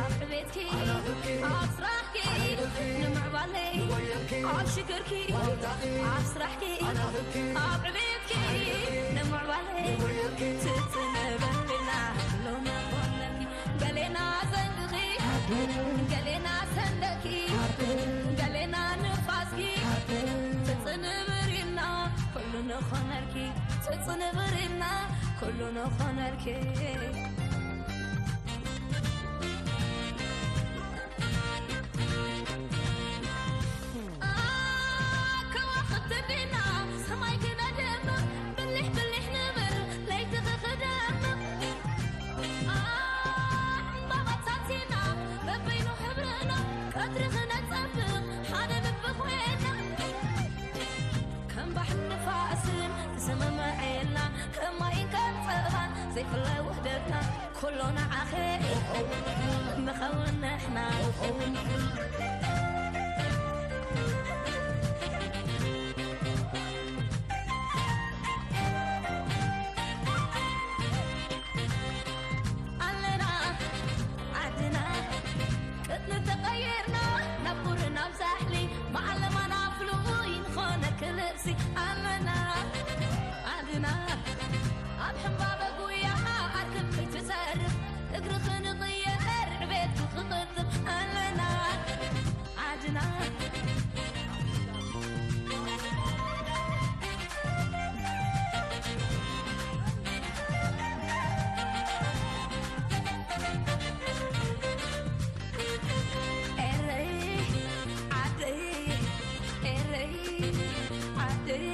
ኣብ ዕቤትኪ ኣብ ስራሕኪ ንምዕባለይ ኣብ ሽግርኪ ኣብ ስራሕኪ ኣብ ዕቤትኪ ንምዕባለይ ትጽንብርና ሎሚ ኮነኪ ገሌና ዘንግኺ ገሌና ሰንደኪ ገሌና ንፋስኪ ትጽንብርና ኩሉ ንኾነልኪ ትጽንብርና ኩሉ ንኾነልኪ ከዋኽብቲ ዲና ሰማይ ክነድምቕ ብሊሕ ብሊሕ ንብል ለይቲ ክኽደምቕ ዕምባባታት ኢና በበይኑ ሕብርና ቀትሪ ክነጸብቕ ሓደ ልቢ ኮይና ከም ባሕሪ ንፋስን ዝሰማማዔልና ከም ማይን ከም ጸባን ዘይፍለ ውህደትና ኩሉ ንዓኺ ንኸውን ንሕና ኣለና ዓድና ቅድሚ ተቐይርና ናብ ቁሪ ናብ ዛሕሊ ማዕለማና ፍሉይ ንኾነ ክልእሲ ኣለና ዓድና ኣብ ሕምባበ ጉያ ኣርክብ ከይትሰርፍ እግሪ ክንቕየር ዕቤት ክቕጥብ ኣለና ዓድና ኤረይ ዓደይ ኤረይ ዓደይ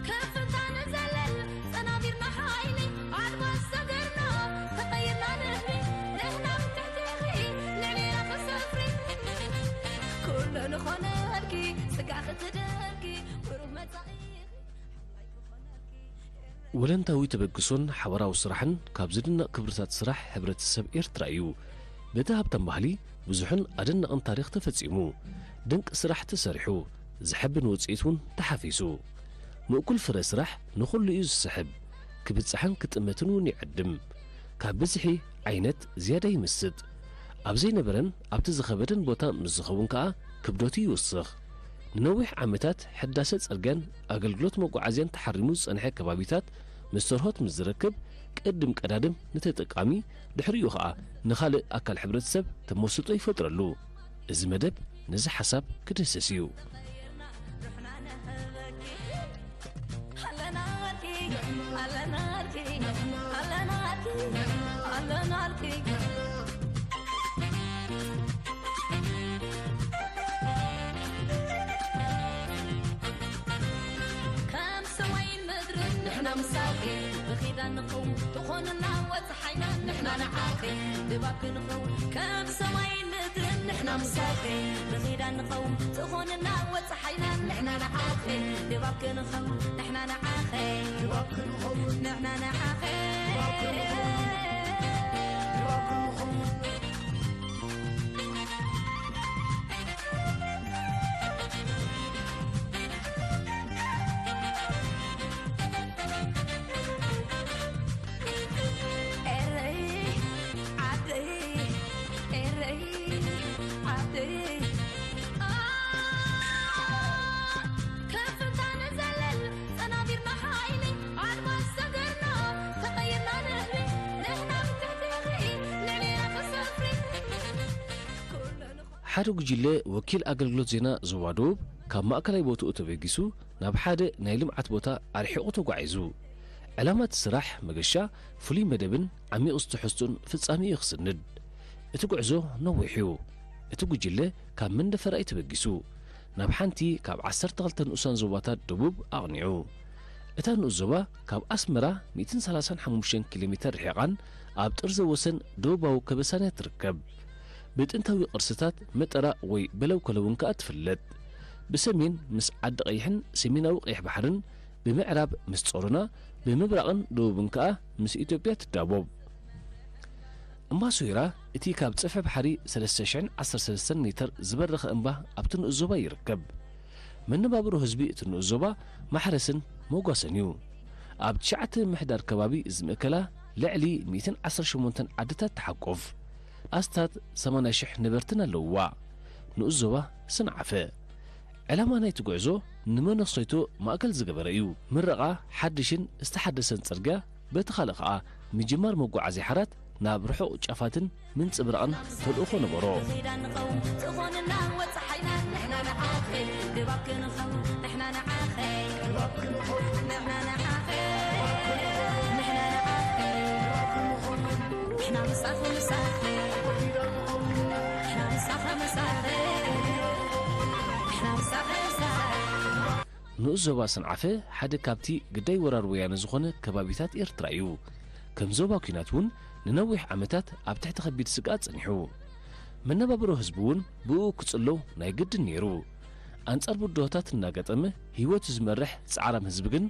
ከፍታ ንዘለል ጸናቢርና ሓይሊ ኣድማስ ሰገርና ተቐይርና ንህቢ ንሕና ብትሕትኺ ንዕቤና ክሰፍሪ ኩሉ ንኾነልኪ ስጋ ክትደልኪ ብሩህ መጻኢኺ ሓምላይ ክኾነልኪ ወለንታዊ ተበግሶን ሓበራዊ ስራሕን ካብ ዝድነቕ ክብርታት ስራሕ ሕብረተሰብ ኤርትራ እዩ። በቲ ሃብታም ባህሊ ብዙሕን ኣደናቕን ታሪኽ ተፈጺሙ። ድንቂ ስራሕ ተሰሪሑ፣ ዘሐብን ውጽኢት እውን ተሓፊሱ። ምእኩል ፍረ ስራሕ ንኹሉ እዩ ዝስሕብ፣ ክብጻሕን ክጥመትን እውን ይዕድም። ካብ ብዝሒ ዓይነት ዝያዳ ይምስጥ። ኣብ ዘይነበረን ኣብቲ ዝኸበደን ቦታ ምስ ዝኸውን ከኣ ክብደቱ ይውስኽ። ንነዊሕ ዓመታት ሕዳሰ ጽርግያን ኣገልግሎት መጓዓዝያን ተሓሪሙ ዝጸንሐ ከባቢታት ምስ ተርሆት ምስ ዝረክብ ቅድም ቀዳድም ንተጠቃሚ ድሕሪኡ ኸኣ ንኻልእ ኣካል ሕብረተሰብ ተመስጦ ይፈጥረሉ። እዚ መደብ ነዚ ሓሳብ ክድህስስ እዩ። ከም ሰማይን ምድርን ንሕና ምሳኺ ብኺዳን ንኸውን ትኾንና ወጽሓይና ንሕና ንዓኺ ድባብ ክንኸውን ከም ሰማይን ምድርን ንሕና ምሳኺ ብኺዳን ንኸውን ትኾንና ወጽሓይና ንሕና ንዓኺ ድባብ ክንኸውን ንሕና ንዓኺ ድባብ ክንኸውን ንሕና ንዓኺ ድባብ ክንኸውን ድባብ ክንኸውን ኤረይ ዓደይ ኤረይ ዓደይ ከፍታ ንዘለል ጸናቢርና ሓይሊ ኣድማስ ሰገርና ተቐይርና ንህቢ ንሕና ብትሕትኺ ንዕቤና ክሰፍሪ ሓደ ጉጅለ ወኪል ኣገልግሎት ዜና ዞባ ደቡብ ካብ ማእከላይ ቦትኡ ተበጊሱ ናብ ሓደ ናይ ልምዓት ቦታ ኣርሒቑ ተጓዒዙ። ዕላማ እቲ ስራሕ መገሻ ፍሉይ መደብን ዓሚቕ ዝተሕዝቶን ፍጻሜ እዩ ክስንድ። እቲ ጉዕዞ ነዊሕ እዩ። እቲ ጉጅለ ካብ መንደፈራ እዩ ተበጊሱ። ናብ ሓንቲ ካብ ዓሰርተ ክልተ ንኡሳን ዞባታት ደቡብ ኣቕኒዑ። እታ ንኡስ ዞባ ካብ ኣስመራ ሚእትን ሰላሳን ሓሙሽተን ኪሎ ሜተር ርሒቓን ኣብ ጥርዘ ወሰን ደቡባዊ ከበሳን እያ ትርከብ። ብጥንታዊ ቅርስታት መጠራ ወይ በለውከለውን ከኣ ትፍለጥ። ብሰሜን ምስ ዓዲ ቀይሕን ሰሜናዊ ቀይሕ ባሕርን፣ ብምዕራብ ምስ ጾሮና፣ ብምብራቕን ደቡብን ከኣ ምስ ኢትዮጵያ ትዳቦብ። እምባ ሶይራ እቲ ካብ ጸፍሒ ባሕሪ ሰለስተ ሽሕን ዓሰርተ ሰለስተን ሜተር ዝበረኸ እምባ ኣብቲ ንኡስ ዞባ ይርከብ። መነባብሮ ህዝቢ እቲ ንኡስ ዞባ ማሕረስን መጓሰን እዩ። ኣብ ትሽዓተ ምሕዳር ከባቢ ዝምእከላ ልዕሊ ሚእትን ዓሰርተ ሸሞንተን ዓድታት ትሓቁፍ ኣስታት ሰማንያ ሽሕ ነበርትን ኣለውዋ። ንኡስ ዞባ ሰንዓፈ። ዕላማ ናይቲ ጉዕዞ ንመነኮሰይቶ ማእከል ዝገበረ እዩ። ምረቓ ሓድሽን ዝተሓደሰን ጽርግያ፣ በቲ ካልእ ከኣ ምጅማር መጓዓዝያ ሓራት ናብ ርሑቕ ጫፋትን ምንጽብራቕን ተልእኾ ነበሮ። ንኸይዳ ንኸውን ትኾንና ወጽሓይና ንሕና ንዓኺ ድባብ ክንኸውን ንሕና ንዓኺ ንሕና ንዓኺ ንሕና ንዓኺ ንሕና ምሳኺ ምሳኺ ንሕና ምሳኺ ምሳኺ ንሕና ምሳኺ ምሳኺ። ንኡስ ዞባ ሰንዓፈ ሓደ ካብቲ ግዳይ ወራር ወያነ ዝኾነ ከባቢታት ኤርትራ እዩ። ከም ዞባ ኲናት እውን ንነዊሕ ዓመታት ኣብ ትሕቲ ከቢድ ስግኣት ጸኒሑ። መነባብሮ ህዝቢ እውን ብኡ ክጽሎ ናይ ግድን ነይሩ። ኣንጻር ብድሆታት እናገጠመ ህይወቱ ዝመርሕ ጻዕራም ህዝቢ ግን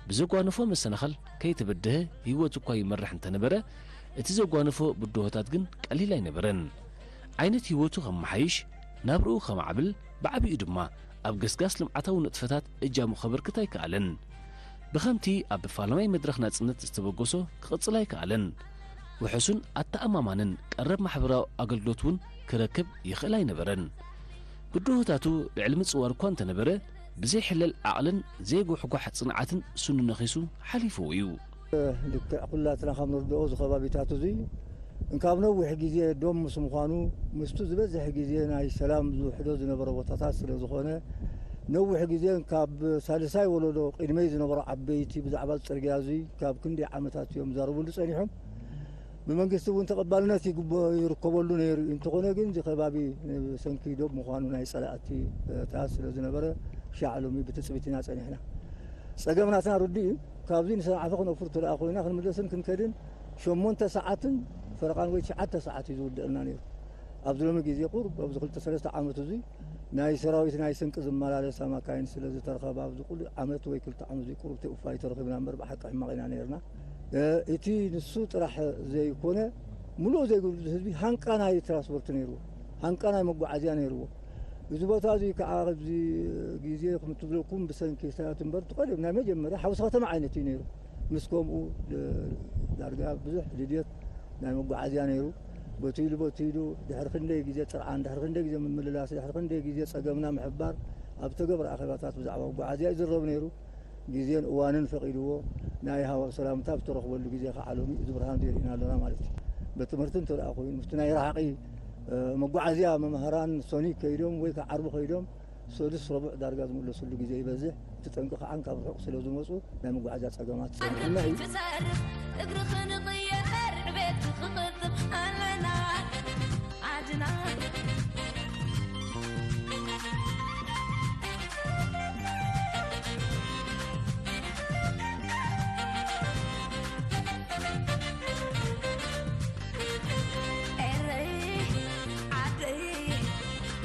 ብዘጓነፎ መሰናኸል ከይተበደሀ ህይወቱ እኳ ይመርሕ እንተነበረ፣ እቲ ዘጓነፎ ብድሆታት ግን ቀሊል ኣይነበረን። ዓይነት ህይወቱ ከመሓይሽ፣ ናብርኡ ከማዕብል፣ ብዓቢኡ ድማ ኣብ ገስጋስ ልምዓታዊ ንጥፈታት እጃሙ ከበርክት ኣይከኣለን። ብኸምቲ ኣብ ፋላማይ መድረኽ ናጽነት ዝተበገሶ ክቕጽል ኣይከኣለን። ውሑስን ኣተኣማማንን ቀረብ ማሕበራዊ ኣገልግሎት እውን ክረክብ ይኽእል ኣይነበረን። ብድሆታቱ ልዕሊ ምጽዋር እኳ እንተነበረ፣ ብዘይሕለል ዓቕልን ዘይጉሕጓሕ ጽንዓትን ስኑ ነኺሱ ሓሊፍዎ እዩ። ልክዕ ኩላትና ካብ ንርድኦ፣ እዚ ከባቢታት እዚ እንካብ ነዊሕ ግዜ ዶም ምስ ምዃኑ፣ ምስቱ ዝበዝሕ ግዜ ናይ ሰላም ዝውሕዶ ዝነበረ ቦታታት ስለ ዝኾነ፣ ነዊሕ ግዜ እንካብ ሳልሳይ ወለዶ ቅድመይ ዝነበሩ ዓበይቲ ብዛዕባ እዚ ጽርግያ እዚ ካብ ክንደይ ዓመታት እዮም ዛረብሉ ጸኒሖም። ብመንግስቲ እውን ተቐባልነት ይግቦ-፣ ይርከበሉ ነይሩ እዩ። እንተኾነ ግን፣ እዚ ከባቢ ብሰንኪ ዶብ ምዃኑ ናይ ጸላእቲ፣ እ፣ ታት ስለ ዝነበረ፣ ሻዕ ሎሚ ብትጽቢት ኢና ጸኒሕና። ጸገም ናትና ርዱእ እዩ። ካብዚ ንሰንዓፈ ክነፍር እንተ ደኣ ኮይና፣ ክንምለስን ክንከድን ሸሞንተ ሰዓትን ፈረቓን ወይ ትሽዓተ ሰዓት እዩ ዝውድእና ነይሩ። ኣብዚ ሎሚ ግዜ ቁሩብ፣ ኣብዚ ክልተ ሰለስተ ዓመት እዚ ናይ ሰራዊት ናይ ስንቂ ዝመላለሳ ማካይን ስለ ዝተረኸ፣ ኣብዚ ኩሉ ዓመት ወይ ክልተ ዓመት እዚ ቁሩብ ተውፋይ ተረኺብና እምበር፣ ብሓቂ ሕማቕ ኢና ነይርና። እ፣ እቲ ንሱ ጥራሕ ዘይኮነ፣ ምሉእ ዘይጉድል ህዝቢ ሃንቃ ናይ ትራንስፖርት ነይርዎ፣ ሃንቃ ናይ መጓዓዝያ ነይርዎ። እዚ ቦታ እዚ ከዓ ኣብዚ ግዜ፣ ከም ትብለኩም፣ ብሰንኪ ስታት እምበር፣ እቲ ቀደም ናይ መጀመርያ ሓውሲ ከተማ ዓይነት እዩ ነይሩ። ምስ ከምኡ፣ እ፣ ዳርጋ ብዙሕ ድልየት ናይ መጓዓዝያ ነይሩ። በቲ ኢሉ፣ በቲ ኢሉ፣ ድሕሪ ክንደይ ግዜ ጥርዓን፣ ድሕሪ ክንደይ ግዜ ምምልላስ፣ ድሕሪ ክንደይ ግዜ ጸገምና ምሕባር፣ ኣብ ተገብረ ኣኼባታት ብዛዕባ መጓዓዝያ ይዝረብ ነይሩ። ግዜን እዋንን ፈቒድዎ፣ ናይ ሃዋብ ሰላምታ ብተረኽበሉ ግዜ ከዓ ሎሚ እዚ ብርሃን እዚ የርእና ኣለና ማለት እዩ። በትምህርቲ እንተ ደኣ ኮይኑ፣ ምስቲ ናይ ረሓቒ፣ እ፣ መጓዓዝያ መምህራን ሶኒክ ከይዶም ወይ ከዓ ዓርቢ ከይዶም፣ ሰሉስ ረቡዕ ዳርጋ ዝምለስሉ ግዜ ይበዝሕ። እቲ ጠንቂ ከዓ ካብ ርሑቕ ስለ ዝመጹ ናይ መጓዓዝያ ጸገማት ጸኒሑና እዩ። ትሰርፍ እግሪ ክንቕየር ዕቤት ክቕጥብ ኣለና ዓድና። ኤረይ ዓደይ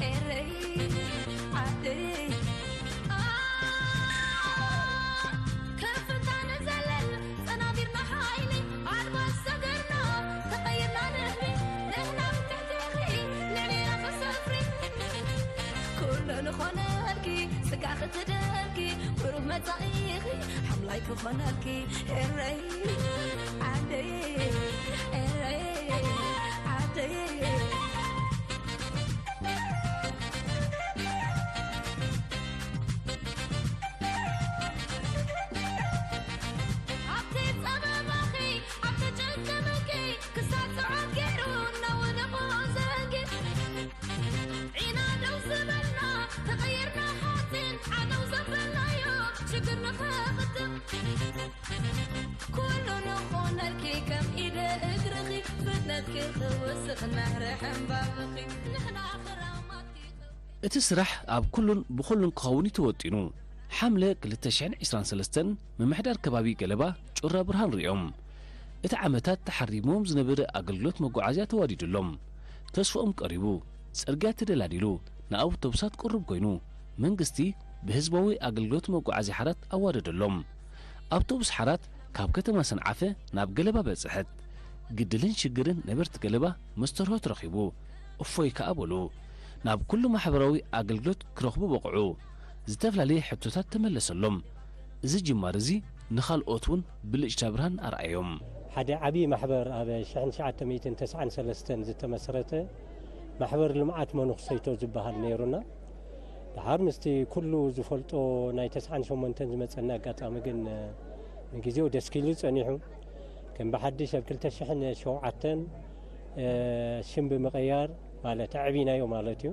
ኤረይ ዓደይ። ከፍታ ንዘለል ጸናቢርና ሓይሊ ኣድባር ሰገርና ተቐይርና ንህቢ ንሕና ብትሕትኺ ልዕሌና ክሰፍሪ። ኩሉ ንኾነልኪ ስጋ ክትደልኪ ብሩህ መጻኢኺ ሓምላይ ክኾነልኪ ኤረይ ዓደይ ኤረይ ዓደይ። ኣብቲ ጸበባኺ፣ ኣብቲ ጭንቂ ምንቂ፣ ክሳብ ጽዑቕ ገይሩ እናወደቖ ዘንጊ። ዒና ደው ዝበልና፣ ተቐይርና ሓፂን፣ ዓደው ዘበልናዮ ሽግር ንኸኽትም። ኩሉ ንኾነልኪ ከም ኢደ እግርኺ፣ ፍጥነትኪ ክውስኽ ነህሪ ሕምባብኺ። ንሕና ክራማትኪ እቲ ስራሕ ኣብ ኩሉን ብኹሉን ክኸውን እዩ ተወጢኑ። ሓምለ ክልተ ሽሕን ዕስራን ሰለስተን ምምሕዳር ከባቢ ገለባ ጩራ ብርሃን ርእዮም። እቲ ዓመታት ተሓሪምዎም ዝነበረ ኣገልግሎት መጓዓዝያ ተዋዲዱሎም። ተስፍኦም ቀሪቡ፣ ጽርግያ ተደላዲሉ፣ ንኣውቶቡሳት ቅሩብ ኮይኑ፣ መንግስቲ ብህዝባዊ ኣገልግሎት መጓዓዝያ ሓራት ኣዋደደሎም። ኣውቶቡስ ሓራት ካብ ከተማ ሰንዓፈ ናብ ገለባ በጽሐት። ግድልን ሽግርን ነበርቲ ገለባ መስተርሆት ረኺቡ፣ እፎይ ከኣ በሉ። ናብ ኩሉ ማሕበራዊ ኣገልግሎት ክረኽቡ በቕዑ። ዝተፈላለየ ሕቶታት ተመለሰሎም። እዚ ጅማር እዚ ንኻልኦት እውን ብልጭታ ብርሃን ኣርኣዮም። ሓደ ዓብዪ ማሕበር ኣብ ሽሕን ትሽዓተ ሚእትን ተስዓን ሰለስተን ዝተመስረተ ማሕበር ልምዓት መነኹሰይቶ ዝበሃል ነይሩና። ደሓር ምስቲ ኩሉ ዝፈልጦ ናይ ተስዓን ሸሞንተን ዝመጸና ኣጋጣሚ ግን፣ እ፣ ንግዜኡ ደስኪሉ ጸኒሑ። ከም ብሓድሽ ኣብ ክልተ ሽሕን ሸውዓተን፣ እ፣ ሽም ብምቕያር፣ ማለት ኣዕቢናዮ ማለት እዩ።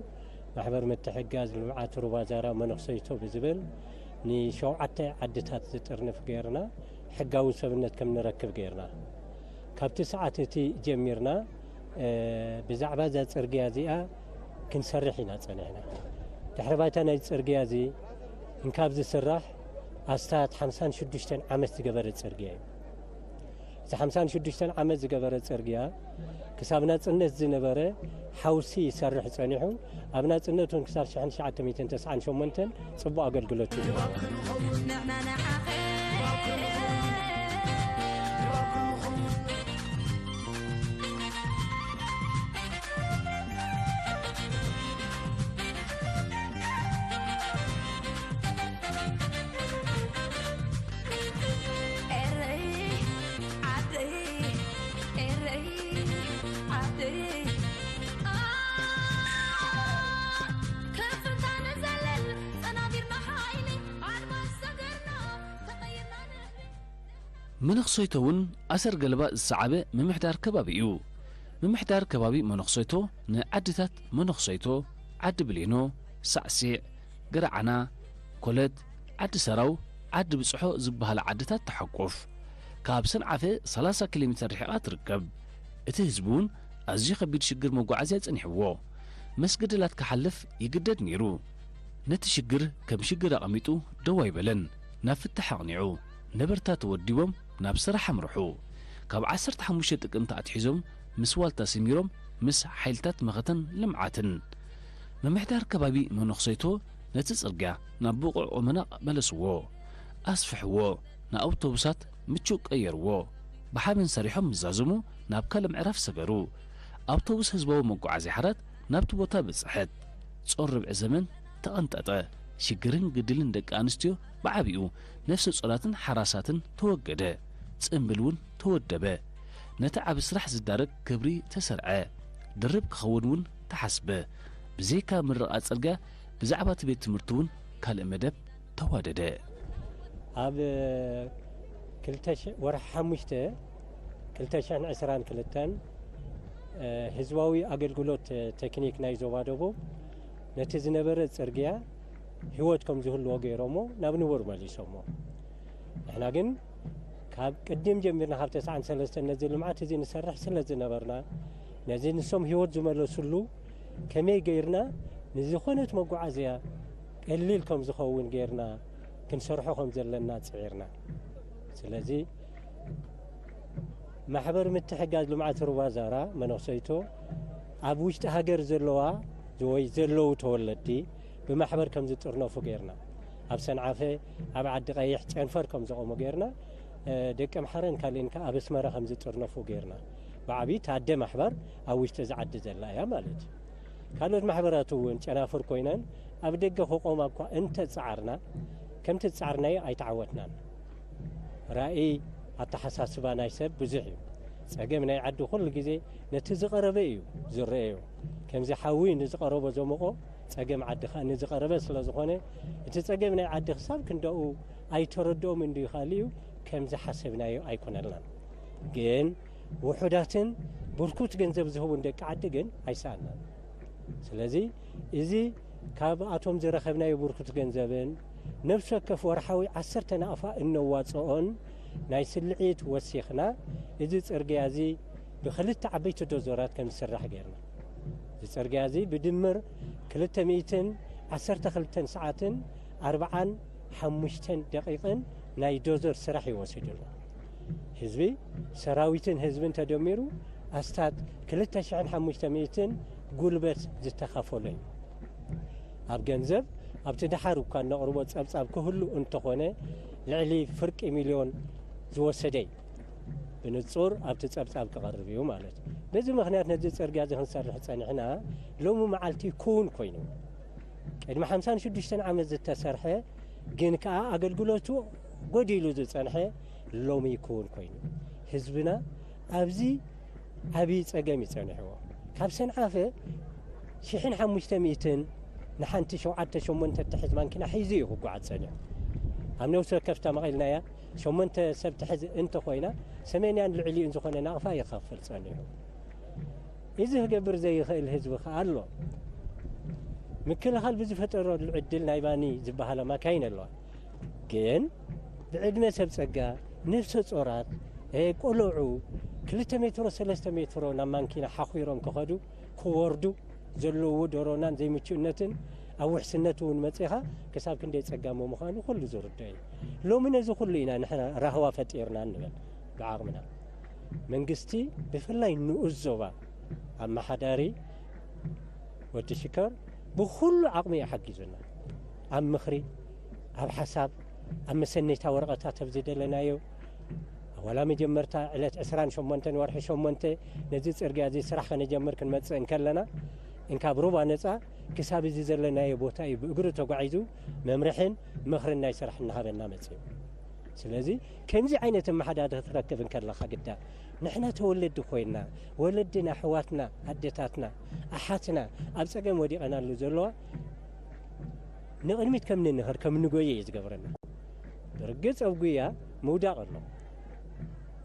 ማሕበር ምትሕግጋዝ ልምዓት ሩባ ዛራ መነኹሰይቶ ብዝብል ንሸውዓተ ዓድታት ዝጥርንፍ ገይርና፣ ሕጋዊ ሰብነት ከም ንረክብ ገይርና። ካብቲ ሰዓት እቲ ጀሚርና፣ እ፣ ብዛዕባ እዛ ጽርግያ እዚኣ ክንሰርሕ ኢና ጸኒሕና። ድሕሪ ባይታ ናይ ጽርግያ እዚ እንካብ ዝስራሕ ኣስታት ሓምሳን ሽዱሽተን ዓመት ዝገበረ ጽርግያ እዩ። እዚ ሓምሳን ሽዱሽተን ዓመት ዝገበረ ጽርግያ ክሳብ ናጽነት ዝነበረ ሓውሲ ይሰርሕ ጸኒሑ፣ ኣብ ናጽነት እውን ክሳብ ሽሕን ትሽዓተ ሚእትን ተስዓን ሸሞንተን ጽቡቕ ኣገልግሎት እዩ። መነኽሰይቶ እውን ኣሰር ገለባ ዝሰዓበ ምምሕዳር ከባቢ እዩ። ምምሕዳር ከባቢ መነኽሰይቶ ንዓድታት መነኽሰይቶ፣ ዓዲ ብሌኖ፣ ሳዕሲዕ፣ ገረዓና፣ ኮለት፣ ዓዲ ሰራው፣ ዓዲ ብጽሖ ዝበሃላ ዓድታት ትሓቁፍ። ካብ ሰንዓፈ ሰላሳ ኪሎ ሜተር ርሒቓ ትርከብ። እቲ ህዝቢ እውን ኣዝዩ ከቢድ ሽግር መጓዓዝያ ጸኒሕዎ። መስገደላት ክሓልፍ ይግደድ ነይሩ። ነቲ ሽግር ከም ሽግር ኣቐሚጡ ደው ኣይበለን። ናብ ፍታሕ ኣቕኒዑ፣ ነበርታ ተወዲቦም ናብ ስራሕ ኣምርሑ። ካብ ዓሰርተ ሓሙሽተ ጥቅምቲ ኣትሒዞም ምስ ዋልታ ስሚሮም ምስ ሓይልታት መኸተን ልምዓትን ምምሕዳር ከባቢ መነኹሰይቶ ነቲ ጽርግያ ናብ ብቑዕ ቁመና መለስዎ፣ ኣስፍሕዎ፣ ንኣውቶቡሳት ምቹእ ቀየርዎ። ብሓበን ሰሪሖም ምስ ዛዘሙ ናብ ካልእ ምዕራፍ ሰገሩ። ኣውቶቡስ ህዝባዊ መጓዓዝያ ሓራት ናብቲ ቦታ በጽሐት። ጾር ርብዒ ዘመን ተቐንጠጠ። ሽግርን ግድልን ደቂ ኣንስትዮ ብዓቢኡ ነፍሰ ጾራትን ሓራሳትን ተወገደ። ጽምብል እውን ተወደበ። ነቲ ዓቢ ስራሕ ዝዳረግ ክብሪ ተሰርዐ። ድርብ ክኸውን እውን ተሓስበ። ብዘይካ ምርቓ ጽርግያ ብዛዕባ እቲ ቤት ትምህርቲ እውን ካልእ መደብ ተዋደደ። ኣብ ክልተ ሽሕ ወርሒ ሓሙሽተ ክልተ ሽሕን ዕስራን ክልተን፣ እ፣ ህዝባዊ ኣገልግሎት ቴክኒክ ናይ ዞባ ደቡብ ነቲ ዝነበረ ጽርግያ ህይወት ከም ዝህልዎ ገይሮሞ ናብ ንቡር መሊሶሞ። ንሕና ግን ካብ ቅድም ጀሚርና ካብ ተስዓን ሰለስተን ነዚ ልምዓት እዚ ንሰርሕ ስለ ዝነበርና፣ ነዚ ንሶም ህይወት ዝመለስሉ ከመይ ገይርና ንዝኾነት መጓዓዝያ ቀሊል ከም ዝኸውን ገይርና ክንሰርሖ ከም ዘለና ጽዒርና። ስለዚ ማሕበር ምትሕጋዝ ልምዓት ሩባ ዛራ መነኽሰይቶ ኣብ ውሽጢ ሃገር ዘለዋ ወይ ዘለዉ ተወለድቲ ብማሕበር ከም ዝጥርነፉ ገይርና፣ ኣብ ሰንዓፈ፣ ኣብ ዓዲ ቀይሕ ጨንፈር ከም ዘቐሙ ገይርና፣ እ፣ ደቂ ኣምሓረን ካልእን ከኣ ኣብ ኣስመራ ከም ዝጥርነፉ ገይርና። ብዓብዪ ታደ ማሕበር ኣብ ውሽጢ እዚ ዓዲ ዘላ እያ ማለት እዩ። ካልኦት ማሕበራት እውን ጨናፍር ኮይነን ኣብ ደገ ክቆማ እኳ እንተጸዓርና፣ ከምቲ ዝጸዓርናዮ ኣይተዓወትናን። ራእይ፣ ኣተሓሳስባ ናይ ሰብ ብዙሕ እዩ። ጸገም ናይ ዓዲ ኩሉ ግዜ ነቲ ዝቐረበ እዩ ዝረአዮ። ከምዚ ሓዊ ንዝቐረቦ ዘሞቖ፣ ጸገም ዓዲ ከኣ ንዝቐረበ ስለ ዝኾነ፣ እቲ ጸገም ናይ ዓዲ ክሳብ ክንደኡ ኣይተረድኦምን ድዩ ካልእ እዩ፣ ከም ዝሓሰብናዮ ኣይኮነልናን። ግን ውሑዳትን ብርኩት ገንዘብ ዝህቡን ደቂ ዓዲ ግን ኣይሰኣናን። ስለዚ እዚ ካብኣቶም ዝረኸብናዮ ብርኩት ገንዘብን ነፍሲ ወከፍ ወርሓዊ ዓሰርተ ናቕፋ እነዋጽኦን ናይ ስልዒት ወሲኽና፣ እዚ ጽርግያ እዚ ብኽልተ ዓበይቲ ዶዘራት ከም ዝስራሕ ገይርና። እዚ ጽርግያ እዚ ብድምር ክልተ ሚእትን ዓሰርተ ክልተን ሰዓትን ኣርብዓን ሓሙሽተን ደቂቕን ናይ ዶዘር ስራሕ እዩ ወሲዱልና። ህዝቢ፣ ሰራዊትን ህዝብን ተደሚሩ ኣስታት ክልተ ሽሕን ሓሙሽተ ሚእትን ጉልበት ዝተኻፈሎ እዩ። ኣብ ገንዘብ ኣብቲ ደሓር እኳ እነቕርቦ ጸብጻብ ክህሉ እንተኾነ፣ ልዕሊ ፍርቂ ሚልዮን ዝወሰደ እዩ። ብንጹር ኣብቲ ጸብጻብ ክቐርብ እዩ ማለት እዩ። በዚ ምኽንያት ነዚ ጽርግያ እዚ ክንሰርሕ ጸኒሕና፣ ሎሚ መዓልቲ ክውን ኮይኑ። ቅድሚ ሓምሳን ሽዱሽተን ዓመት ዝተሰርሐ ግን ከኣ ኣገልግሎቱ ጎዲሉ ዝጸንሐ ሎሚ ክውን ኮይኑ። ህዝብና ኣብዚ ዓብዪ ጸገም እዩ ጸኒሕዎ። ካብ ሰንዓፈ ሽሕን ሓሙሽተ ሚእትን ንሓንቲ ሸውዓተ ሸሞንተ እትሕዝ ማንኪና ሒዙ እዩ ክጓዓዝ ጸኒሑ። ኣብ ነፍሲ ወከፍ ተመቒልናያ ሸሞንተ ሰብ ትሕዝ እንተኾይና፣ ሰሜንያን ልዕሊኡን ዝኾነ ናቕፋ ይኸፍል ጸኒሑ። እዚ ክገብር ዘይኽእል ህዝቢ ከኣ ኣሎ። ምክልኻል ብዝፈጠረሉ ዕድል ናይ ባኒ ዝበሃላ ማካይን ኣለዋ። ግን ብዕድመ ሰብ ጸጋ፣ ነፍሰ ጾራት፣ እ፣ ቆልዑ ክልተ ሜትሮ፣ ሰለስተ ሜትሮ ናብ ማንኪና ሓኺሮም ክኸዱ፣ ክወርዱ፣ ዘለዎ ዶሮናን ዘይምቹእነትን ኣብ ውሕስነት እውን መጺኻ ክሳብ ክንደይ ጸጋሚ ምዃኑ ኩሉ ዝርድኦ እዩ። ሎሚ ነዚ ኩሉ ኢና ንሕና ራህዋ ፈጢርና እንበል ብዓቕምና። መንግስቲ ብፍላይ ንኡስ ዞባ ኣመሓዳሪ ወዲ ሽከር ብኹሉ ዓቕሚ እዩ ሓጊዙና። ኣብ ምኽሪ፣ ኣብ ሓሳብ፣ ኣብ መሰነይታ ወረቐታት ኣብ ዝደለናዮ፣ ዋላ መጀመርታ ዕለት ዕስራን ሸሞንተን ወርሒ ሸሞንተ ነዚ ጽርግያ እዚ ስራሕ ከነጀምር ክንመጽእ እንከለና፣ እንካብ ሩባ ነጻ ክሳብ እዚ ዘለናዮ ቦታ እዩ ብእግሩ ተጓዒዙ መምርሕን ምኽርን ናይ ስራሕ እናሃበና መጺኡ። ስለዚ ከምዚ ዓይነት ኣመሓዳሪ ክትረክብ እንከለኻ ግዳ ንሕና ተወለድቲ ኮይንና፣ ወለድና፣ ኣሕዋትና፣ ኣደታትና፣ ኣሓትና ኣብ ጸገም ወዲቐናሉ ዘለዋ ንቕድሚት ከም ንንኸር፣ ከም ንጎየ እዩ ዝገብረና። ብርግጽ ኣብ ጉያ ምውዳቕ ኣሎ፣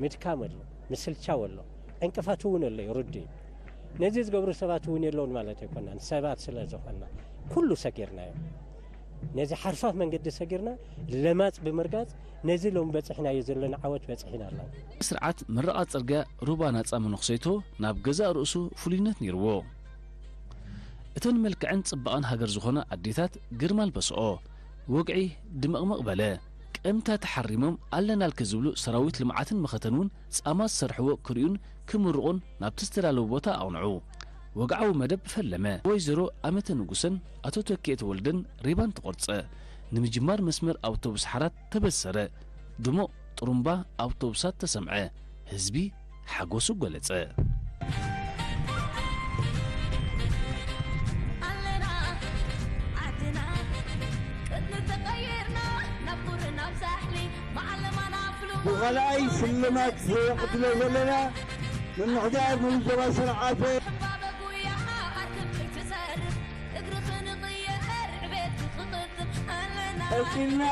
ምድካም ኣሎ፣ ምስልቻው ኣሎ፣ ዕንቅፋት እውን ኣሎ፣ ይርዱ እዩ። ነዚ ዝገብሩ ሰባት እውን የለውን ማለት ኣይኮናን፣ ሰባት ስለ ዝኾንና ኩሉ ሰጊርናዮ። ነዚ ሓርፋፍ መንገዲ ሰጊርና ለማጽ ብምርጋጽ ነዚ ሎም በጺሕናዮ ዘለና ዓወት በጺሕና ኣለና። ስርዓት ምረቓ ጽርግያ ሩባ ናጻ መነኹሰይቶ ናብ ገዛእ ርእሱ ፍሉይነት ነይርዎ። እተን መልክዕን ጽባቐን ሃገር ዝኾና ኣዴታት ግርማ ኣልበስኦ። ወግዒ ድምቕምቕ በለ። ቀምታ ተሓሪሞም ኣለናልኪ ዝብሉ ሰራዊት ልምዓትን መኸተን እውን ጻማ ዝሰርሕዎ ክርእዩን ክምርቑን ናብቲ ዝተዳለወ ቦታ ኣቕንዑ። ወግዓዊ መደብ ፈለመ። ወይዘሮ ኣመተ ንጉሰን ኣቶ ተኪኤ ተወልደን ሪባን ተቖርጸ። ንምጅማር መስመር ኣውቶቡስ ሓራት ተበሰረ። ድሙቕ ጥሩምባ ኣውቶቡሳት ተሰምዐ። ህዝቢ ሓጎሱ ገለጸ። ኣለና ዓድና ቅድሚ ተቐይርና ናብ ቁርን ኣብ ሳሕሊ ብኻልኣይ ስልማት ዘቕድሎ ዘለና ምምሕዳር ሙሉእ ዞባ ሰንዓፈ ቀጺልና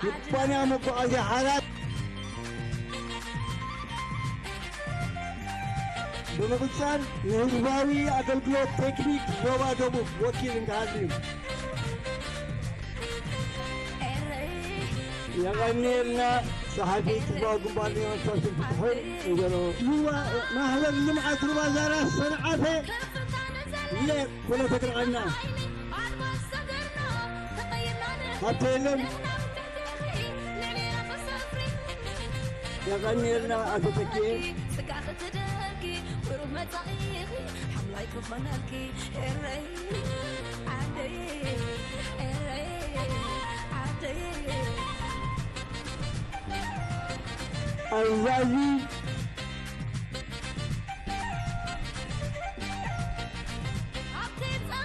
ኩባንያ መጓዓዝያ ሓራት ብምቕጻል ንህዝባዊ ኣገልግሎት ቴክኒክ ዞባ ደቡብ ወኪል እንተሃልዩ። የቐንየልና ጸሓፊ ህዝባዊ ግንባር ሊዮን ሳስን ፍትሑን ወይዘሮ ሉዋ ማሕበር ልምዓት ሩባ ዛራ ሰንዓፈ ለ ወለ ተግርቐና ሃብተ የለን። የቐንየልና ኣቶ ተኪኤ። ኣዛዚ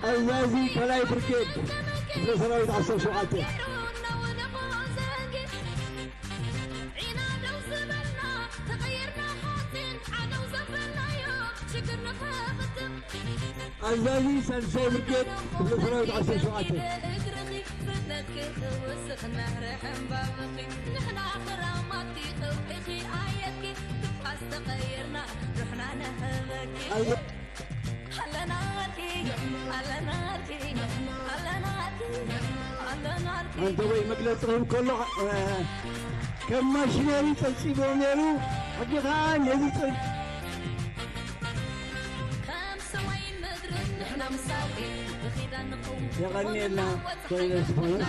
ኣዛዚ ካልኣይ ብርጌድ ክፍለ ሰራዊት ዓሰርተ ሸውዓተ። ኣዛዚ ሳልሳይ ብርጌድ ክፍለ ሰራዊት ዓሰርተ ሸውዓተ። ኣዛዚ ኣንተ ወይ መግለጺ ክህብ ከሎ፣ እ፣ ከም ማሽነሪ ጸብጺቦ ነይሩ። ሕጂ ኸኣ ነዚ ጸብ-፣ የቐንየልና ኮይነ ዝኾነ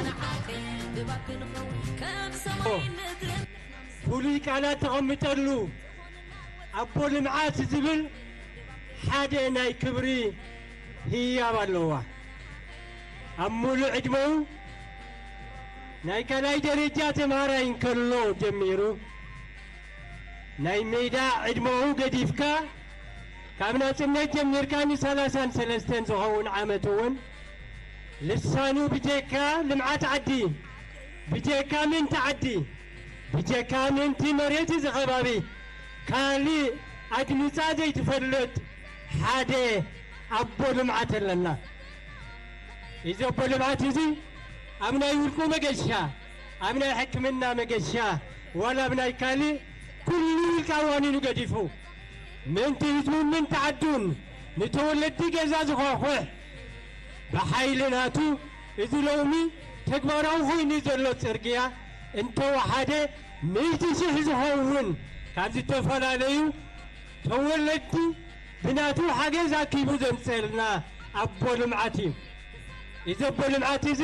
ፍሉይ ቃላት ተቐምጠሉ ኣቦ ልምዓት ዝብል ሓደ ናይ ክብሪ ህያብ ኣለዋ። ኣብ ሙሉእ ዕድመኡ ናይ ካልኣይ ደረጃ ተምሃራይ እንከሎ ጀሚሩ፣ ናይ ሜዳ ዕድመኡ ገዲፍካ፣ ካብ ናጽነት ጀሚርካ ንሰላሳን ሰለስተን ዝኸውን ዓመት እውን ልሳኑ ብጀካ ልምዓት ዓዲ፣ ብጀካ ምእንቲ ዓዲ፣ ብጀካ ምእንቲ መሬት እዚ ከባቢ ካልእ ኣድሚጻ ዘይትፈልጥ ሓደ ኣቦ ልምዓት ኣለና። እዚ ኣቦ ልምዓት እዚ ኣብ ናይ ውልቁ መገሻ፣ ኣብ ናይ ሕክምና መገሻ፣ ዋላ ኣብ ናይ ካልእ ኩሉ ውልቃዊ ዋኒኑ ገዲፉ ምእንቲ ህዝቡን ምእንቲ ዓዱን ንተወለድቲ ገዛ ዝዃሕኩሕ ብሓይሊ ናቱ እዚ ሎሚ ተግባራዊ ኮይኑ ዘሎ ጽርግያ እንተወሓደ ሚእቲ ሽሕ ዝኸውን ካብ ዝተፈላለዩ ተወለድቲ ብናቱ ሓገዝ ኣኪቡ ዘምፀልና ኣቦ ልምዓት እዩ። እዚ ኣቦ ልምዓት እዚ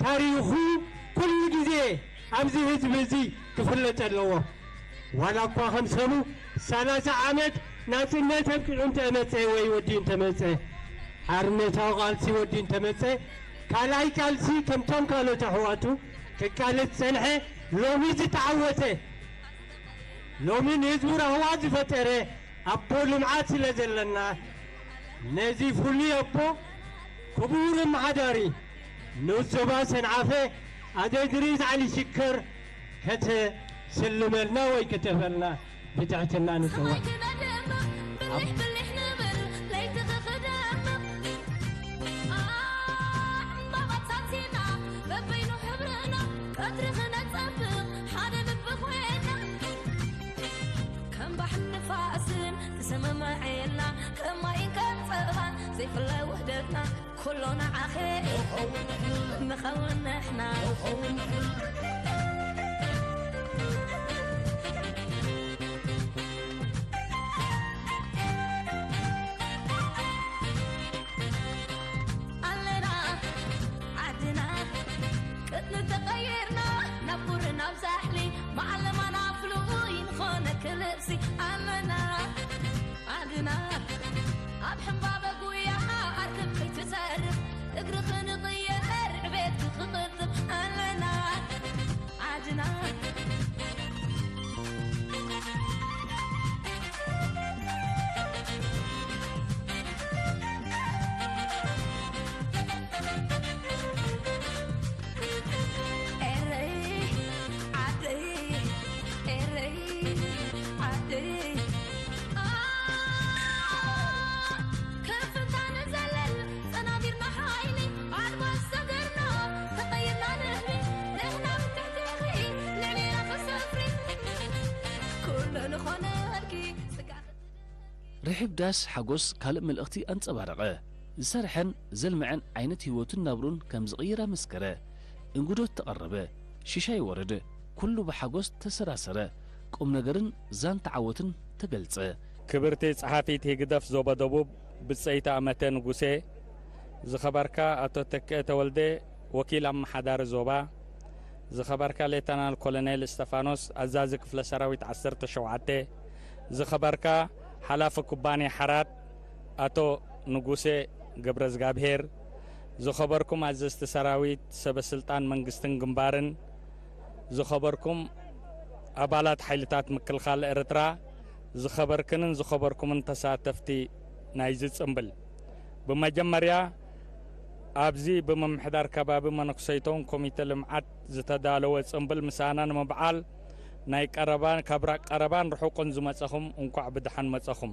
ታሪኹ ኩሉ ግዜ ኣብዚ ህዝቢ እዚ ክፍለጥ ኣለዎ። ዋላ እኳ ከም ሰሙ ሰላሳ ዓመት ናፅነት ኣብቂዑ እንተመፀ ወይ ወዲኡ እንተመፀ ሓርነታዊ ቃልሲ ወዲኡ እንተመፀ ካልኣይ ቃልሲ ከምቶም ካልኦት ኣሕዋቱ ክቃለስ ዝፀንሐ ሎሚ ዝተዓወተ ሎሚ ንህዝቡ ራህዋ ዝፈጠረ ኣቦ ልምዓት ስለ ዘለና ነዚ ፍሉይ ኣቦ ክቡር ኣመሓዳሪ ንኡስ ዞባ ሰንዓፈ ኣቶ እድሪስ ዓሊ ሽከር ከተስልመልና ወይ ከተፈልና ብትሕትና ንጽውዕ። ሰማይ ክነድምቕ፣ ብልሕ ብልሕ ንብል፣ ለይቲ ክኽደምቕ። ኣዕ፣ ዕምባባታት ኢና፣ በበይኑ ሕብርና፣ ቀትሪ ክነጸብቕ፣ ሓደ ልቢ ኮይና። ከም ባሕርን ንፋስን ተሰማማዒና፣ ከም ማይን ከም ጸባን ዘይፍለ ውህደትና። ኩሉ ንዓኺ ንኸውን ንሕና። ኣለና ዓድና ቅድሚ ተቐይርና ናብ ቁሪ ናብ ዛሕሊ ብዓለማና ፍሉይ ንኾነ ክልብሲ ኣለና ዓድና ኣብ ሕምባበ ጉያ ኣርክብ ከይትተርፍ እግሪ ክንቕየር ዕቤት ክቕጥብ ኣለና ዓድና። ኤረይ ዓደይ፣ ኤረይ ዓደይ፣ ኣ፣ ከፍታ ንዘለል ጸናቢርና ሓይሊ ኣድማስ ሰገርና ተቐይርና ንህቢ ንሕና ብትሕትኺ ልዕሌና ክሰፍሪ ኩሉ ንኾነልኪ ጽጋ ርሒብ ዳስ ሓጎስ ካልእ መልእኽቲ ኣንጸባረቐ። ዝሰርሐን ዘልምዐን ዓይነት ህይወቱን ናብርኡን ከም ዝቕይር ኣመስከረ። እንግዶት ተቐረበ። ሽሻይ ወረደ። ኩሉ ብሓጎስ ተሰራሰረ። ቁም ነገርን ዛንታ ዓወትን ተገልጸ። ክብርቲ ጸሓፊት ህግደፍ ዞባ ደቡብ ብጸይቲ ኣመተ ንጉሴ፣ ዝኸበርካ ኣቶ ተክአ ተወልደ ወኪል ኣመሓዳሪ ዞባ፣ ዝኸበርካ ሌተናል ኮሎኔል እስጠፋኖስ ኣዛዚ ክፍለ ሰራዊት ዓሰርተ ሸውዓተ፣ ዝኸበርካ ሓላፊ ኩባንያ ሓራት ኣቶ ንጉሴ ገብረዝጋብሄር፣ ዝኸበርኩም ኣዘዝቲ ሰራዊት፣ ሰበ ስልጣን መንግስትን ግንባርን፣ ዝኸበርኩም ኣባላት ሓይልታት ምክልኻል ኤርትራ፣ ዝኸበርክንን ዝኸበርኩምን ተሳተፍቲ ናይዚ ጽምብል፣ ብመጀመርያ ኣብዚ ብምምሕዳር ከባቢ መነኩሰይቶን ኮሚተ ልምዓት ዝተዳለወ ጽምብል ምሳና ንምብዓል ናይ ቀረባን ካብ ራ-፣ ቀረባን ርሑቕን ዝመጸኹም እንኳዕ ብደሓን መጸኹም።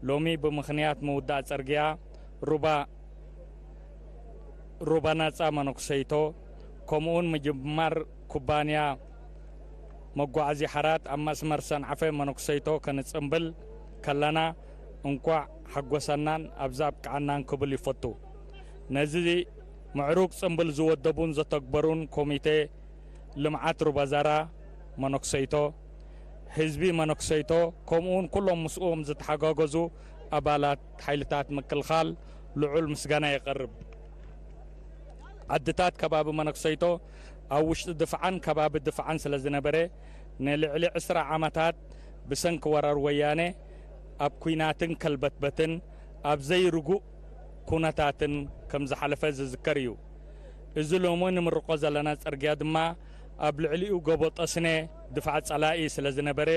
ሎሚ ብምኽንያት ምውዳእ ጽርግያ ሩባ ሩባ ናጻ መነኩሰይቶ፣ ከምኡውን ምጅማር ኩባንያ መጓዓዝያ ሓራት ኣብ መስመር ሰንዓፈ መነኩሰይቶ ከነጽምብል ከለና፣ እንቋዕ ሓጎሰናን ኣብዚ ኣብቅዓናን ክብል ይፈቱ። ነዚ ምዕሩግ ጽምብል ዝወደቡን ዘተግበሩን ኮሚቴ ልምዓት ሩባ ዛራ መነኩሰይቶ፣ ህዝቢ መነኩሰይቶ፣ ከምኡውን ኩሎም ምስኦም ዝተሓጋገዙ ኣባላት ሓይልታት ምክልኻል ልዑል ምስጋና የቕርብ። ዓድታት ከባቢ መነኩሰይቶ ኣብ ውሽጢ ድፍዓን ከባቢ ድፍዓን ስለ ዝነበረ፣ ንልዕሊ ዕስራ ዓመታት ብሰንኪ ወራር ወያነ ኣብ ኲናትን ከልበትበትን ኣብ ዘይርጉእ ኩነታትን ከም ዝሓለፈ ዝዝከር እዩ። እዚ ሎሚ ንምርቆ ዘለና ጽርግያ ድማ ኣብ ልዕሊኡ ጎቦ ጠስነ ድፋዕ ጸላኢ ስለ ዝነበረ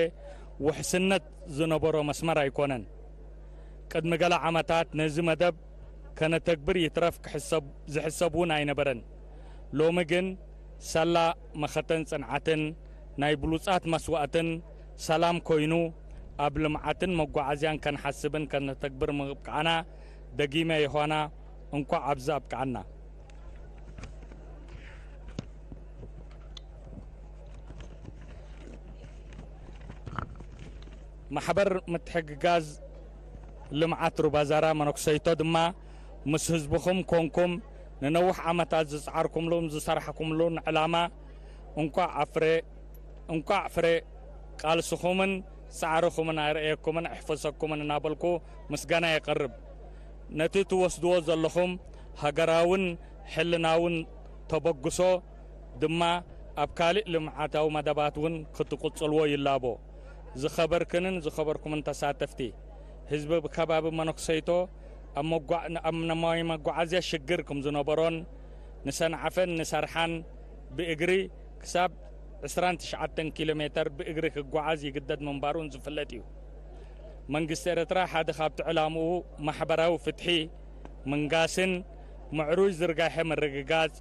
ውሕስነት ዝነበሮ መስመር ኣይኮነን። ቅድሚ ገለ ዓመታት ነዚ መደብ ከነተግብር ይትረፍ ክሕሰብ፣ ዝሕሰብ እውን ኣይነበረን። ሎሚ ግን ሳላ መኸተን ጽንዓትን ናይ ብሉጻት መስዋእትን ሰላም ኮይኑ ኣብ ልምዓትን መጓዓዝያን ከንሓስብን ከነተግብር ምብቃዕና ደጊመ ዮሃና እንኳዕ ኣብዚ ኣብቅዓና። ማሕበር ምትሕግጋዝ ልምዓት ሩባ ዛራ መነኩሰይቶ ድማ ምስ ህዝብኹም ኮንኩም ንነዊሕ ዓመታት ዝጸዓርኩምሉን ዝሰራሕኩምሉን ዕላማ እንኳዕ ኣፍረ እንኳዕ ፍረ ቃልስኹምን ጻዕርኹምን ኣርእየኩምን ኣሕፈሰኩምን እናበልኩ ምስጋና የቕርብ። ነቲ ትወስድዎ ዘለኹም ሃገራውን ሕልናውን ተበግሶ ድማ ኣብ ካልእ ልምዓታዊ መደባት እውን ክትቕጽልዎ ይላቦ። ዝኸበርክንን ዝኸበርኩምን ተሳተፍቲ፣ ህዝቢ ብከባቢ መነኩሰይቶ ኣብ መጓ-፣ ኣብ ናይ መጓዓዝያ ሽግር ከም ዝነበሮን ንሰንዓፈን ንሰርሓን ብእግሪ ክሳብ ዕስራን ትሽዓተን ኪሎ ሜተር ብእግሪ ክጓዓዝ ይግደድ ምንባሩን ዝፍለጥ እዩ። መንግስቲ ኤርትራ ሓደ ካብቲ ዕላምኡ ማሕበራዊ ፍትሒ ምንጋስን ምዕሩይ ዝርጋሐ ምርግጋጽ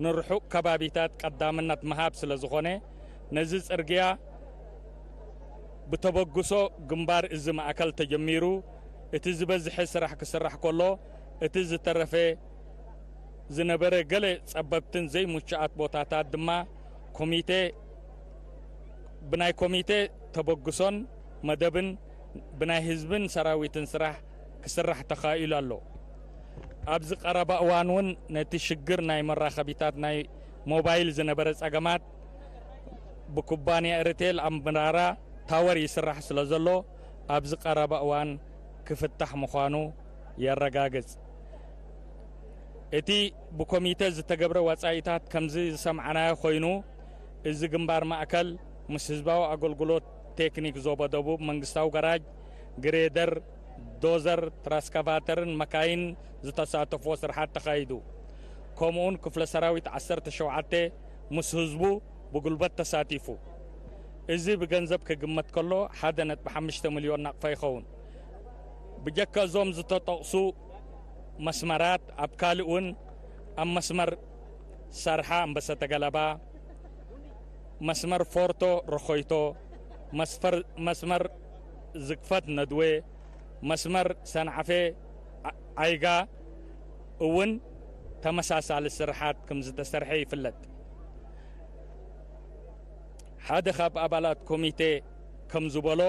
ንርሑቕ ከባቢታት ቀዳምነት ምሃብ ስለ ዝኾነ፣ ነዚ ጽርግያ ብተበግሶ ግንባር እዚ ማእከል ተጀሚሩ፣ እቲ ዝበዝሐ ስራሕ ክስራሕ ከሎ፣ እቲ ዝተረፈ ዝነበረ ገለ ጸበብትን ዘይምቹኣት ቦታታት ድማ ኮሚቴ፣ ብናይ ኮሚቴ ተበግሶን መደብን ብናይ ህዝብን ሰራዊትን ስራሕ ክስራሕ ተኻኢሉ ኣሎ። ኣብዚ ቀረባ እዋን እውን ነቲ ሽግር ናይ መራኸቢታት ናይ ሞባይል ዝነበረ ጸገማት ብኩባንያ ኤርቴል ኣምብራራ ታወር ይስራሕ ስለ ዘሎ ኣብዚ ቀረባ እዋን ክፍታሕ ምዃኑ የረጋግጽ። እቲ ብኮሚተ ዝተገብረ ወጻኢታት ከምዚ ዝሰምዓናዮ ኮይኑ፣ እዚ ግንባር ማእከል ምስ ህዝባዊ ኣገልግሎት ቴክኒክ ዞባ ደቡብ መንግስታዊ ጋራጅ፣ ግሬደር፣ ዶዘር፣ ትራስካቫተርን መካይን ዝተሳተፍዎ ስርሓት ተኻይዱ። ከምኡውን ክፍለ ሰራዊት ዓሰርተ ሸውዓተ ምስ ህዝቡ ብጉልበት ተሳቲፉ። እዚ ብገንዘብ ክግመት ከሎ ሓደ ነጥቢ ሓሙሽተ ሚልዮን ናቕፋ ይኸውን። ብጀካ እዞም ዝተጠቕሱ መስመራት ኣብ ካልእ እውን ኣብ መስመር ሰርሓ ኣንበሰተ ገለባ፣ መስመር ፎርቶ ረኾይቶ፣ መስፈር-፣ መስመር ዝግፈት ነድዌ፣ መስመር ሰንዓፌ ዓ-፣ ዓይጋ እውን ተመሳሳሊ ስርሓት ከም ዝተሰርሐ ይፍለጥ። ሓደ ካብ ኣባላት ኮሚቴ ከም ዝበሎ፣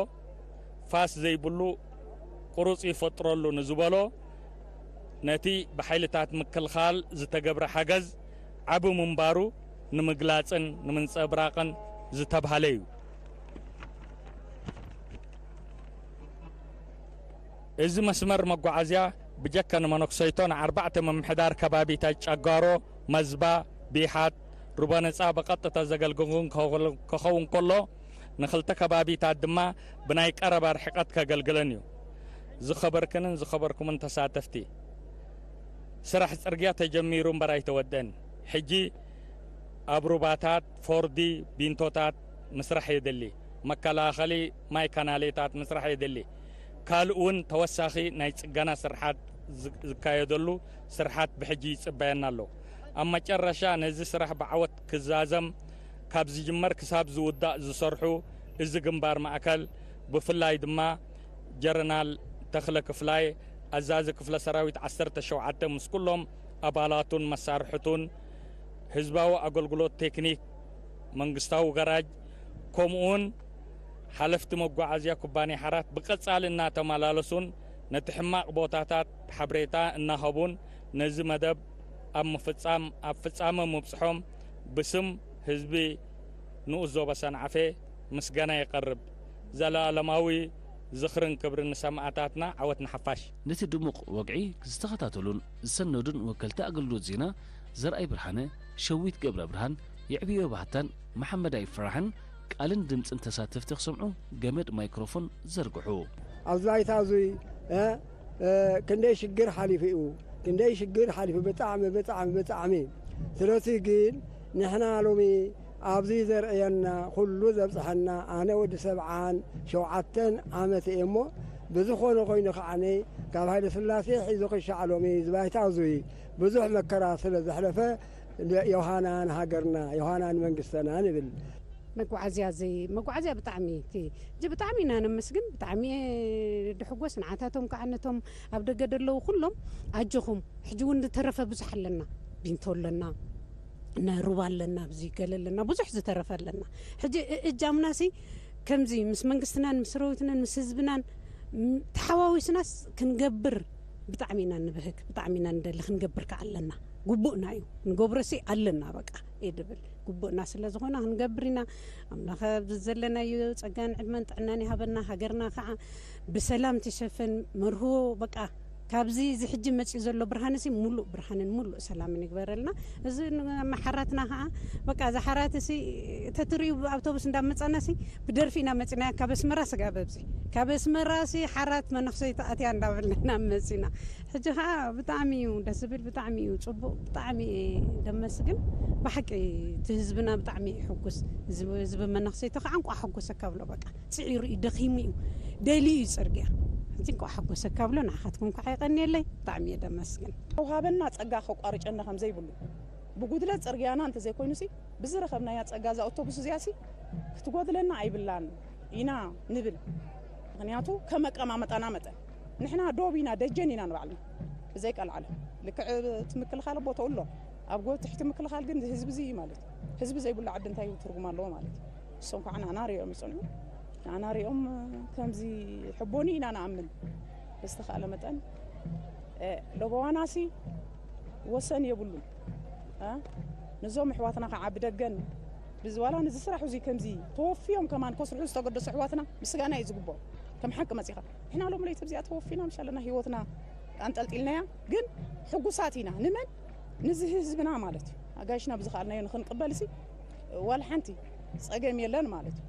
ፋስ ዘይብሉ ቁሩጽ ይፈጥረሉ ንዝበሎ፣ ነቲ ብሓይልታት ምክልኻል ዝተገብረ ሓገዝ ዓቢ ምንባሩ ንምግላጽን ንምንጸብራቕን ዝተብሃለ እዩ። እዚ መስመር መጓዓዝያ ብጀካ ንመነኩሰይቶ ንኣርባዕተ ምምሕዳር ከባቢታት ጨጋሮ፣ መዝባ፣ ቢሓት፣ ሩባ ነጻ ብቐጥታ ዘገልግልን ክኸውን ከሎ፣ ንኽልተ ከባቢታት ድማ ብናይ ቀረባ ርሕቀት ከገልግለን እዩ። ዝኸበርክንን ዝኸበርኩምን ተሳተፍቲ፣ ስራሕ ጽርግያ ተጀሚሩ እምበር ኣይተወደን። ሕጂ ኣብ ሩባታት፣ ፎርዲ፣ ቢንቶታት ምስራሕ የድሊ። መከላኸሊ ማይ ካናሌታት ምስራሕ የድሊ። ካልእ እውን ተወሳኺ ናይ ጽገና ስርሓት ዝ-፣ ዝካየደሉ ስርሓት ብሕጂ ይጽበየና ኣሎ። ኣብ መጨረሻ ነዚ ስራሕ ብዓወት ክዛዘም ካብ ዝጅመር ክሳብ ዝውዳእ ዝሰርሑ እዚ ግንባር ማእከል ብፍላይ ድማ ጀረናል ተኽለ ክፍላይ ኣዛዚ ክፍለ ሰራዊት ዓሰርተ ሸውዓተ ምስ ኩሎም ኣባላቱን መሳርሕቱን ህዝባዊ ኣገልግሎት ቴክኒክ መንግስታዊ ጋራጅ ከምኡውን ሓለፍቲ መጓዓዝያ ኩባንያ ሓራት ብቐጻሊ እናተመላለሱን ነቲ ሕማቕ ቦታታት ሓብሬታ እናሃቡን ነዚ መደብ ኣብ ምፍጻም፣ ኣብ ፍጻመ ምብጽሖም ብስም ህዝቢ ንኡስ ዞባ ሰንዓፈ ምስጋና የቐርብ። ዘለኣለማዊ ዝኽርን ክብርን ንሰማእታትና፣ ዓወት ንሓፋሽ። ነቲ ድሙቕ ወግዒ ዝተኸታተሉን ዝሰነዱን ወከልቲ ኣገልግሎት ዜና ዘርኣይ ብርሃነ፣ ሸዊት ገብረ ብርሃን፣ የዕብዮ ባህታን መሓመዳይ ፍራሕን ቃልን ድምጽን ተሳተፍቲ ክሰምዑ ገመድ ማይክሮፎን ዘርግሑ። ኣብዚ ባይታ እዙይ፣ እ፣ እ፣ ክንደይ ሽግር ሓሊፉ እዩ። ክንደይ ሽግር ሓሊፉ፣ ብጣዕሚ፣ ብጣዕሚ፣ ብጣዕሚ። ስለዚ ግን ንሕና ሎሚ ኣብዚ ዘርእየና፣ ኩሉ ዘብጽሐና፣ ኣነ ወዲ ሰብዓን ሸውዓተን ዓመት እየ እሞ፣ ብዝኾነ ኮይኑ ከዓኒ ካብ ሃይለ ስላሴ ሒዙ ክሻዕ ሎሚ እዚ ባይታ እዙይ ብዙሕ መከራ ስለ ዘሕለፈ፣ ዮሃና ንሃገርና፣ ዮሃና ንመንግስተና ንብል። መጓዓዝያ ዘይ መጓዓዝያ ብጣዕሚ እቲ ሕጂ ብጣዕሚ ኢና ነመስግን፣ ብጣዕሚ እየ ድሕጎስ። ንዓታቶም ከዓ ነቶም ኣብ ደገ ደለዉ ኩሎም ኣጆኹም፣ ሕጂ እውን ዝተረፈ ብዙሕ ኣለና፣ ቢንቶ ኣለና፣ እነ ሩባ ኣለና፣ ኣብዚ ገለ ኣለና፣ ብዙሕ ዝተረፈ ኣለና። ሕጂ እ- እጃምናሲ ከምዚ ምስ መንግስትናን ምስ ሰራዊትናን ምስ ህዝብናን ም- ተሓዋዊስናስ ክንገብር ብጣዕሚ ኢና ንብህግ፣ ብጣዕሚ ኢና ንደሊ፣ ክንገብር ከዓ ኣለና። ግቡእና እዩ፣ ንገብሮሲ ኣለና፣ በቃ እየ ድብል። ግቡእና ስለ ዝኾነ ክንገብር ኢና። ኣምላኸ ኣብዚ ዘለናዮ ጸጋን ዕድመን ጥዕናን ይሃበና። ሃገርና ከዓ ብሰላም ትሸፈን። መርህዎ በቃ ካብዚ እዚ ሕጂ መጺኡ ዘሎ ብርሃንሲ ሙሉእ ብርሃንን ሙሉእ ሰላምን ይግበረልና። እዚ ን- ሓራትና ከዓ በቃ እዚ ሓራትሲ ተትርእዩ ብኣውቶቡስ እንዳመጻናሲ ብደርፊ ኢና መጺና ካብ ኣስመራ ስጋብ ኣብዚ ካብ ኣስመራሲ ሓራት መነኽሰይቲ ኣትያ እንዳበልና ኢና መጺና። ሕጂ ከዓ ብጣዕሚ እዩ ደስ ዝብል፣ ብጣዕሚ እዩ ጽቡቕ፣ ብጣዕሚ እየ ደመስግን። ብሓቂ እቲ ህዝብና ብጣዕሚ እዩ ሕጉስ። ህዝቢ ህዝቢ መነኽሰይቲ ከዓ እንቋዕ ሓጎሰካ ብሎ፣ በቃ ጽዒሩ እዩ፣ ደኺሙ እዩ፣ ደልዩ እዩ ጽርግያ። ሕጂ እንቋዕ ሓጎሰካ ብሎ፣ ንዓኻትኩም ከዓ የቐንየለይ። ብጣዕሚ እየ ደመስግን። ተውሃበና ጸጋ ከቋርጨና ከም ዘይብሉ፣ ብጉድለት ጽርግያና እንተዘይኮይኑሲ ብዝረኸብናያ ጸጋ እዛ ኣውቶቡስ እዚኣሲ ክትጎድለና ኣይብላን ኢና ንብል። ምኽንያቱ ከም ኣቀማመጣና መጠን ንሕና ዶብ ኢና፣ ደጀን ኢና ንባዕልና ብዘይቀልዓለ። ልክዕ እቲ ምክልኻል ቦታኡ ኣሎ፣ ኣብ ጎ- ትሕቲ ምክልኻል ግን ህዝቢ እዚ ማለት እዩ። ህዝቢ ዘይብሉ ዓዲ እንታይ ትርጉም ኣለዎ ማለት እዩ? እሶም ከዓ ንዓና ሪኦም ይጸንሑ፣ ንዓና ሪኦም ከምዚ ሕቦኒ ኢና ንኣምን። ብዝተኻእለ መጠን እ፣ ለበዋናሲ ወሰን የብሉን። እ፣ ነዞም ኣሕዋትና ከዓ ብደገን ብዝዋላ ነዚ ስራሕ እዚ ከምዚ ተወፍዮም ከማን ከስርሑ ዝተገደሱ ኣሕዋትና ምስጋና እዩ ዝግብኦም። ከም ሓቂ መፂኻ ንሕና ሎም ለይቲ እዚኣ ተወፊና ምሽ ኣለና ህይወትና ኣንጠልጢልናያ፣ ግን ሕጉሳት ኢና። ንመን? ንዚ ህዝብና ማለት እዩ። ኣጋይሽና ብዝኸኣልናዮ ንክንቅበል ሲ ዋላ ሓንቲ ፀገም የለን ማለት እዩ።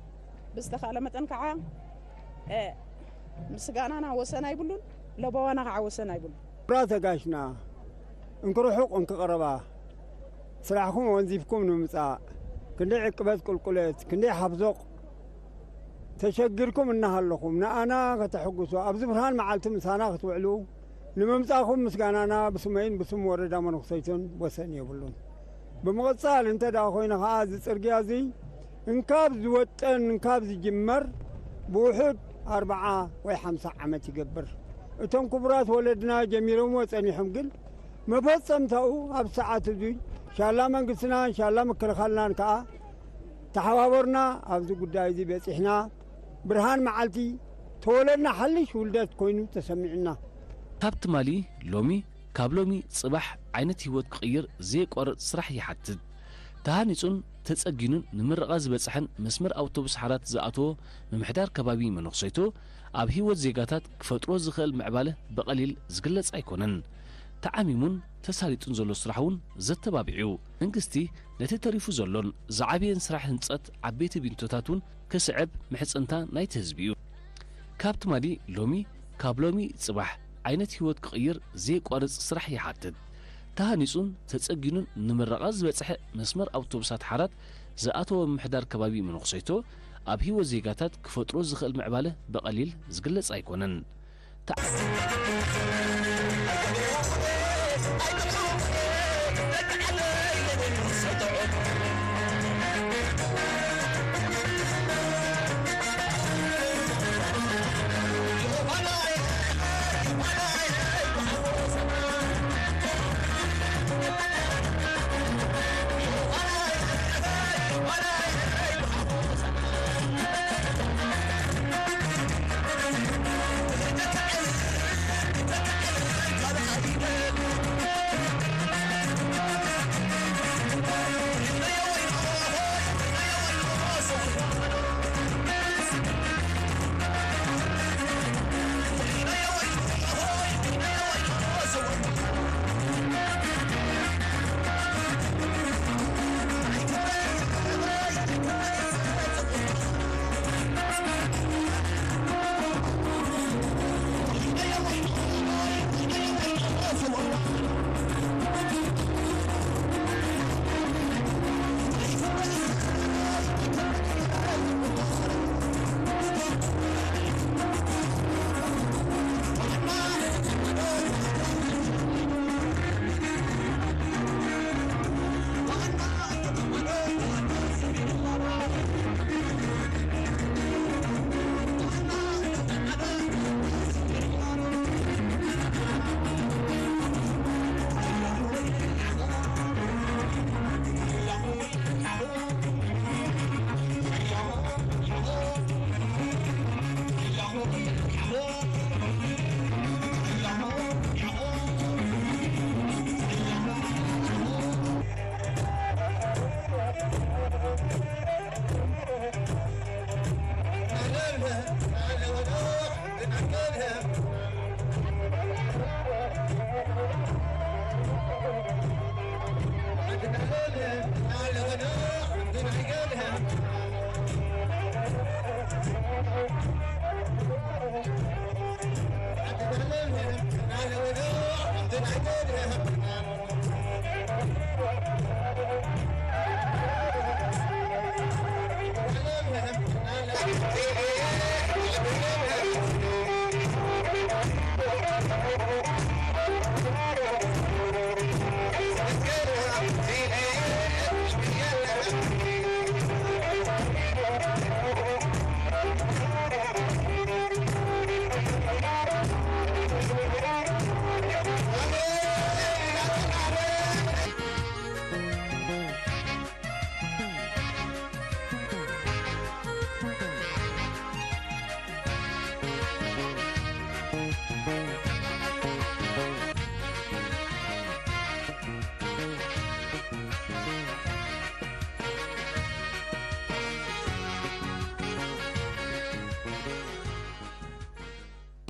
ብዝተኻእለ መጠን ከዓ እ፣ ምስጋናና ወሰን ኣይብሉን፣ ለበዋና ከዓ ወሰን ኣይብሉን። ኩራት ኣጋይሽና እንክርሑቕ እንክቐረባ ስራሕኩም ወንዚፍኩም ንምምፃእ ክንደይ ዕቅበት ቁልቁለት ክንደይ ሓፍዞቕ ተሸጊርኩም እናሃለኹም ንኣና ከተሕጉሱ ኣብዚ ብርሃን መዓልቲ ምሳና ክትውዕሉ ንምምፃእኹም ምስጋናና ብስመይን ብስም ወረዳ መነኩሰይትን ወሰን የብሉን። ብምቕፃል እንተ ደኣ ኮይነ ኸዓ እዚ ፅርግያ እዚ እንካብ ዝወጠን እንካብ ዝጅመር ብውሑድ ኣርብዓ ወይ ሓምሳ ዓመት ይገብር። እቶም ክቡራት ወለድና ጀሚሮምዎ ጸኒሖም ግን መፈጸምታኡ ኣብ ሰዓት እዙይ ሻላ መንግስትና ሻላ ምክልኻልናን ከኣ ተሓባበርና ኣብዚ ጉዳይ እዚ በጺሕና ብርሃን መዓልቲ ተወለድና ሓልሽ ውልደት ኮይኑ ተሰሚዑና። ካብ ትማሊ ሎሚ ካብ ሎሚ ጽባሕ ዓይነት ህይወት ክቕይር ዘየቋርጽ ስራሕ ይሓትት። ተሃኒጹን ተጸጊኑን ንምረቓ ዝበጽሐን መስመር ኣውቶቡስ ሓራት ዝኣተዎ ምምሕዳር ከባቢ መነኹሰይቶ ኣብ ህይወት ዜጋታት ክፈጥሮ ዝኽእል ምዕባለ ብቐሊል ዝግለጽ ኣይኮነን። ተዓሚሙን ተሳሊጡን ዘሎ ስራሕ እውን ዘተባብዕ እዩ። መንግስቲ ነቲ ተሪፉ ዘሎን ዝዓበየን ስራሕ ህንጸት ዓበይቲ ቢንቶታት እውን ክስዕብ ምሕጽንታ ናይቲ ህዝቢ እዩ። ካብ ትማሊ ሎሚ ካብ ሎሚ ጽባሕ ዓይነት ህይወት ክቕይር ዘየቋርጽ ስራሕ ይሓትት። ተሃኒጹን ተጸጊኑን ንምረቓ ዝበጽሐ መስመር ኣውቶቡሳት ሓራት ዝኣተወ ምምሕዳር ከባቢ መነኹሰይቶ ኣብ ህይወት ዜጋታት ክፈጥሮ ዝኽእል ምዕባለ ብቐሊል ዝግለጽ ኣይኮነን።